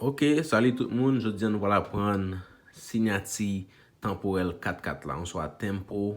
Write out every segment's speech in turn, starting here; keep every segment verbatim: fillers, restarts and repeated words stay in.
Ok, salut tout moun. Jodi a nou pral aprann sinyati tanporèl kat kat la, oswa tempo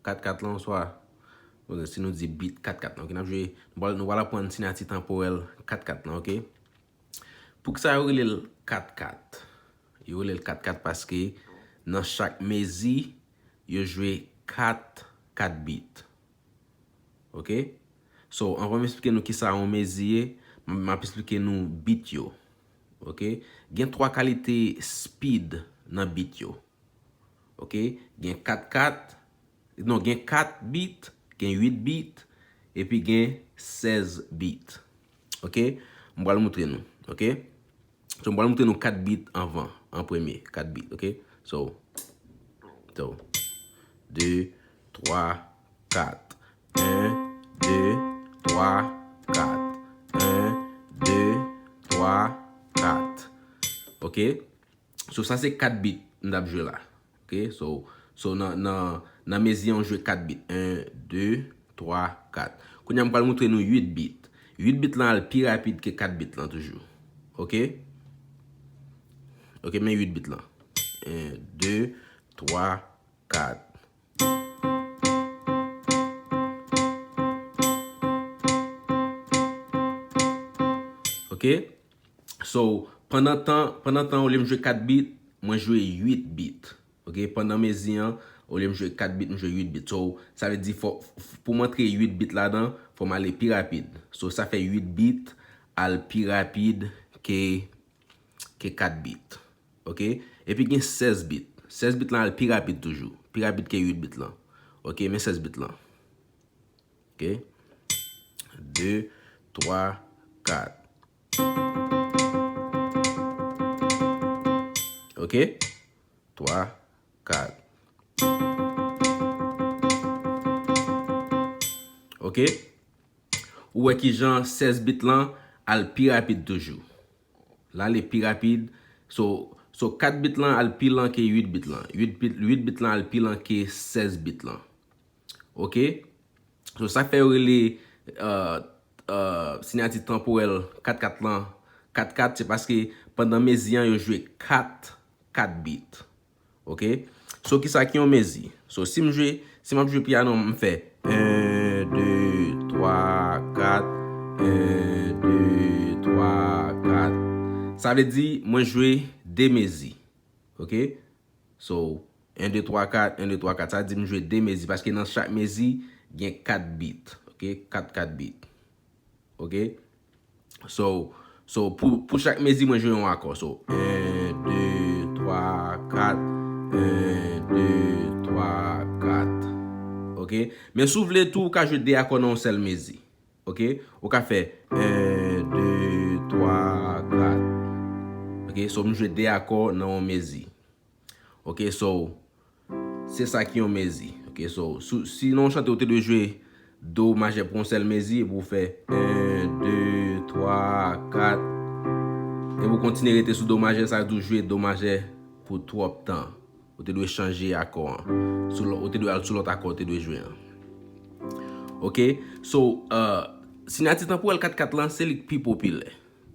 kat kat la, oswa, bon, si nou di beat kat kat la. Ok, n ap jwe, nou pral, nou pral aprann sinyati tanporèl kat kat la, ok? Poukisa yo rele l kat kat? Yo rele l kat kat paske nan chak mezi, yo jwe kat, kat beat. Ok? So, anvan m esplike nou kisa yon mezi ye, m, m ap esplike nou beat yo. Ok? Gen twa kalite speed nan beat yo. Ok? Gen kat kat, non, gen kat beat, gen uit beat, epi gen sèz beat. Ok? M pral moutre nou. Ok? So, m pral moutre nou kat beat anvan, an premye, kat beat, ok? So, so, de, twa, kat. En, de, twa, kat. En, de, twa, kat. Ok? So, sa se kat beat m t ap jwe la. Ok? So, so nan, nan, nan mezi an, w jwe kat beat. En, de, twa, kat. Kounye a, m pral moutre nou uit beat. Uit beat lan al pi rapid ke kat beat lan toujou. Ok? Ok, men uit beat lan. En, de, twa, kat. Ok? So, pandan tan, pandan tan, olye m jwe kat beat, mwen jwe uit beat. Ok, pandan mezi an, olye m jwe kat beat, m jwe uit beat. So, sa vle di fò, f-, pou m antre uit beat ladan, fò m ale pi rapid. So, sa fè uit beat al pi rapid ke, ke kat beat. Ok? Epi gen sèz beat. Sèz beat lan al pi rapid toujou. Pi rapid ke uit beat lan. Ok, men sèz beat lan. Ok? De, twa, kat. Ok? Twa, kat. Ok? Ou wè kijan sèz beat lan al pi rapid toujou. L ale pi rapid. So, so kat beat lan al pi lan ke uit beat lan. Uit beat, uit beat lan al pi lan ke sèz beat lan. Ok? So, sa k fè yo rele, euh, euh, sinyati tanporèl kat kat lan kat kat, se paske pandan mezi an, yo jwe kat, kat beat. Ok? So, kisa ki yon mezi? So, si m jwe, si m ap jwe pyano, m fè en, de, twa, kat, en, de, twa, kat. Sa vle di, mwen jwe de mezi. Ok? So, en, de, twa, kat, en, de, twa, kat. Sa di m jwe de mezi, paske nan chak mezi, gen kat beat. Ok? Kat, kat beat. Ok? So, so pou, pou chak mezi, mwen jwe yon akò. So, en, de, twa, kat, en, de, twa, kat. Ok? Men si w vle tou, ou ka jwe de akò nan yon sèl mezi. Ok? Ou ka fè en, de, twa, kat. Ok? So, m jwe de akò nan yon mezi. Ok, so, se sa ki yon mezi. Ok, so, si, si nan yon chante ou te dwe jwe do majè pou yon sèl mezi, epi w fè en, de, twa, kat, epi w kontinye rete sou do majè, sa vle di w jwe do majè pou twòp tan. Ou te dwe chanje akò an. Sou lò, ou te dwe al sou lòt akò ou te dwe jwe an. Ok, so, euh, sinyati tanporèl kat kat lan, se li k pi popilè.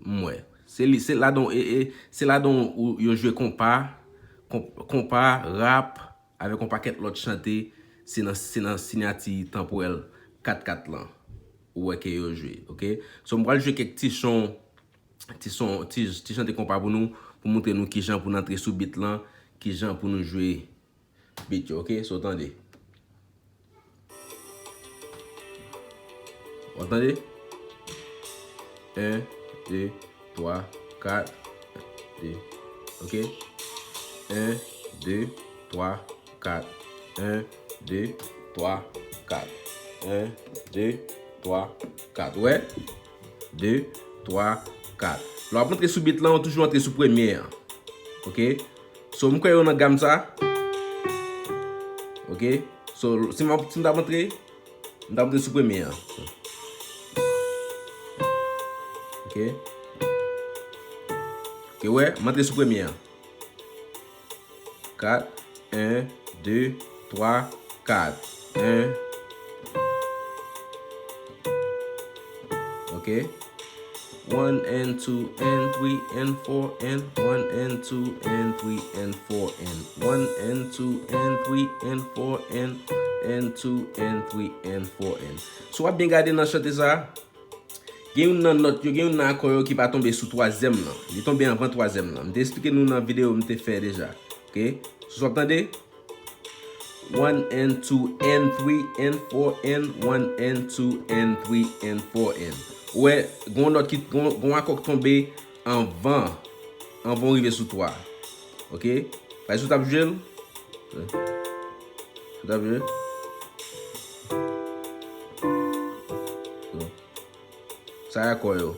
M wè. Se li, se ladan, e, e, se ladan ou, yo jwe konpa, konp-, konpa, rap, avèk yon pakèt lòt chante, se nan, se nan sinyati tanporèl kat kat lan. Ou wè ke yo jwe, ok? So, m pral jwe kèk ti son, ti son, ti, ti chante konpa pou nou, pou montre nou kijan pou n antre sou beat lan, kijan pou nou jwe beat yo, ok? So, tande. W ap tande? En, de, twa, kat, de. Ok? En, de, twa, kat. En, de, twa, kat. En, de, twa, kat. Ou wè? De, twa, kat. Lè w ap antre sou beat lan, ou toujou antre sou premye an. Ok? So, m kwè yo nan gam sa. Ok? So, si m ap, si m t ap antre, m t ap antre sou premye an. Ok? Ok, wè, m antre sou premye an. Kat, en, de, twa, kat. En. Ok. One and two and three and four and one and two and three and four and one and two and three and four and and two and three and four and. Si w ap byen gade nan chante sa, gen youn nan nòt yo, gen youn nan akò yo ki pa tonbe sou twazyèm lan. Li tonbe anvan twazyèm lan. M te eksplike nou nan videyo m te fè deja. Oke? Si w ap tande, one and two and three and four and one and two and three and four and. Ou wè, gon nòt ki, gon, gon akò k tonbe anvan, anvan w rive sou twa. Oke? Bay sou t ap jwe l. Sou t ap jwe. Bon. Sa akò yo.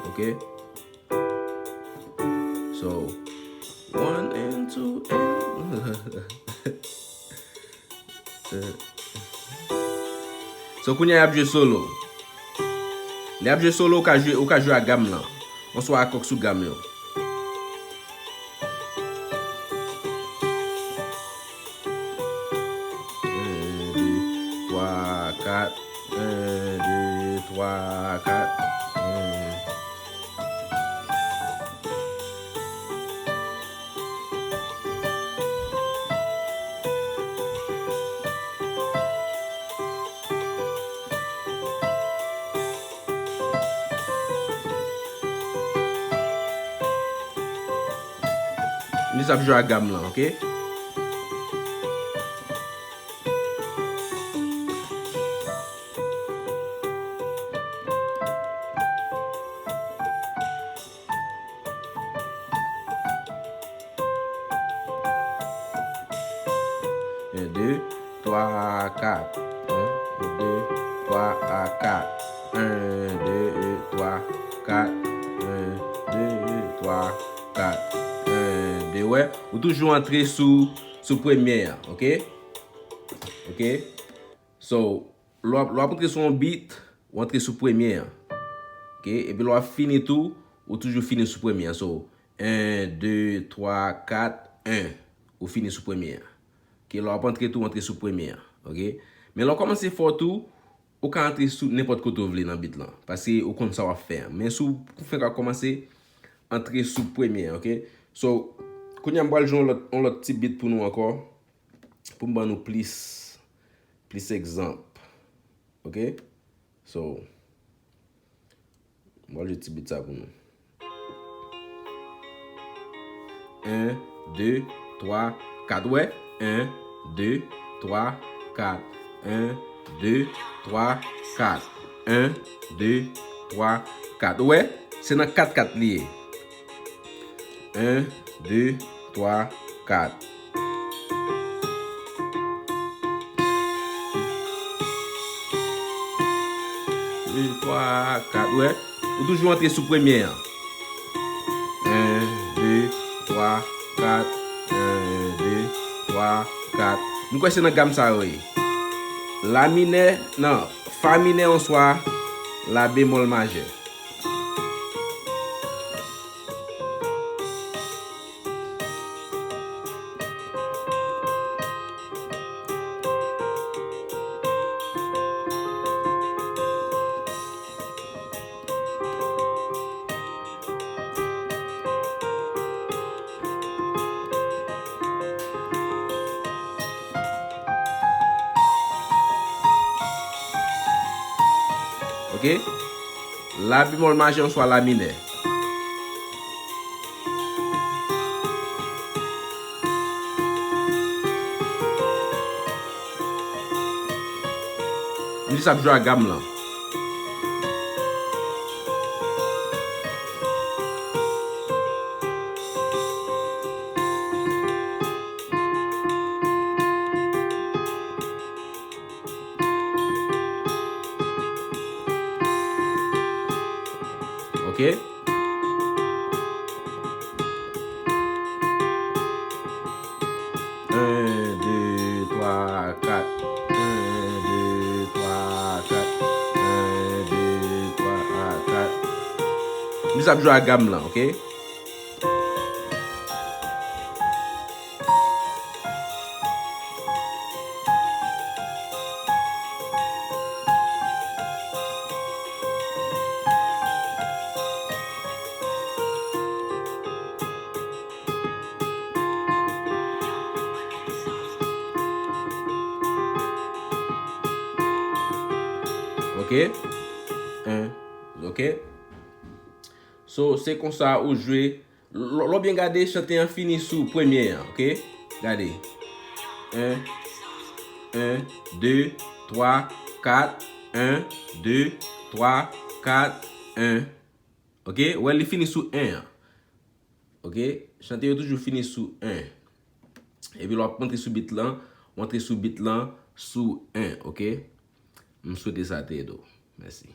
Oke? So, one and two and So, kounye a y ap jwe solo. Lè y ap jwe solo, ou ka jwe, ou ka jwe ak gam lan. Oswa ak kòk sou gam yo. En, de, twa, kat. En, de, twa, kat. En. M jis ap jwe ak gam lan, oke? En, de, twa, kat. En, de, twa, kat. En, de, twa, kat. En, de, twa, kat. En, de, wè. Ou toujou antre sou, sou premye an, oke? Oke? So, lè w ap, lè w ap antre sou yon beat, ou antre sou premye an. Oke? Epi lè w ap fini tou, ou toujou fini sou premye an. So, en, de, twa, kat, en. Ou fini sou premye an. Oke? Lè w ap antre tou, ou antre sou premye an. Oke? Men lè w kòmanse fò tou, ou ka antre sou nenpòt kote w vle nan beat lan. Paske ou konn sa w ap fè an. Men si w fèk ap kòmanse, antre sou premye an, oke? So, kounye a m pral jwe yon lòt, yon lòt ti beat pou nou ankò. Pou m ban nou plis, plis egzanp. Oke? So, m pral jwe ti beat sa pou nou. En, de, twa, kat. Wè? En, de, twa, kat. En, de, twa, kat. En, de, twa, kat. Ou wè? Se nan kat kat li ye. En, de, twa, kat. De, twa, kat. Ou wè? Ou toujou antre sou premye an. En, de, twa, kat. En, de, twa, kat. M kwè se nan gam sa yo ye. La minè, non, fa minè oswa la bemòl majè. Oke? La bemòl majè oswa la minè. M jis ap jwe ak gam lan. Oke? En, de, twa, kat. En, de, twa, kat. En, de, twa, kat. M jis ap jwe ak gam lan, oke? Ok? En. Ok? So, se konsa ou jwe. Lè w byen gade, chante an fini sou premye an, ok? Gade. En, en, de, twa, kat, en, de, twa, kat, en. Ok? Ou wè, li fini sou en an. Ok? Chante yo toujou fini sou en. Epi lè w ap antre sou bit lan, ou antre sou bit lan sou en, ok? M swete sa te ede w. Mèsi.